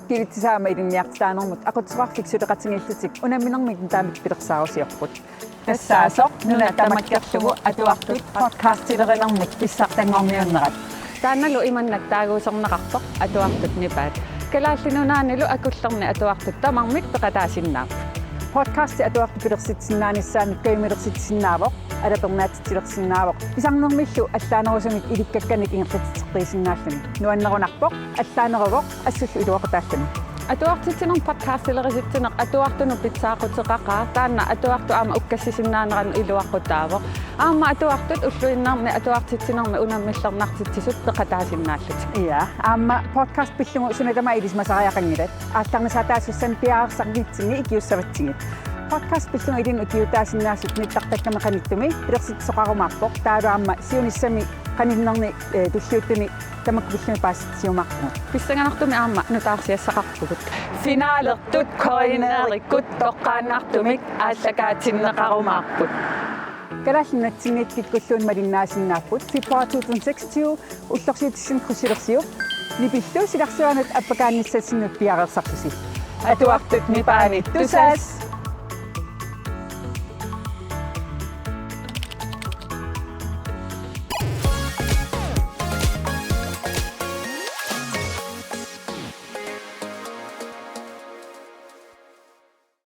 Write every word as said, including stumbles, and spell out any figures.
Kivitsisarama ilinniartitaanermut aqutsisoqarfik suleqatigiillutik unamminermik nutaamik pilersaarusiorput. Tassaasoq nuna tamakkerlugu atuartut podcastilerinermik pissartanngorniunnerat. Taannalu imannak taaguuserneqarpoq Atuartut nipaat. Kalaallit Nunaannilu akullerni atuartut tamarmik peqataasinnaapput. Podcasti atuartut pilersitsisinnaanissaannik kajumilersitsisinnaavoq, alapernaatitsilersisinnaavoq, pisarnermillu allaanerusumik ilikkakkanik ingerlatitseqqiisinnaalluni. Nuannerunarpoq, allaaneruvoq, assullu iluaqutaalluni. Atuartitsineq podcastilerisatsinnut atuartunut pitsaaquteqaqaaq, taanna atuartut aamma ukkassisinnaaneranut iluaqutaavoq. Aamma atuartut ulluinnarni atuartitsinermi unammillernartitsisut peqataasinnaallutik. Ja, aamma podcast pillugu suna tamaat ilisimasariaqanngilat. Aallarnisaataasussanik piareersarnitsinni ikiussavatsigit. Podcast pillugu ilinnut ikiuutaasinnaasut nittartakkami qanittumi pilersitsisoqarumaarpoq, taavalu aamma siunissami qaninnerni, eh, tulliuttuni tamakku pillugit paasissutissiumaarpugut. Pissanganartumik aamma nutaarsiassaqarpugut. Finalertut KNR-ikkut toqqaannartumik aallakaatinneqarumaarput. Kalaallit Nunatsinniittut kikkulluunniit malinnaasinnaavagut februar to tusind seksogtyve ullorsiutissat krydsilersiup nipillu silarsuanut appakaannissatsinnut piareersarlusi. Atuartut nipaani tusass!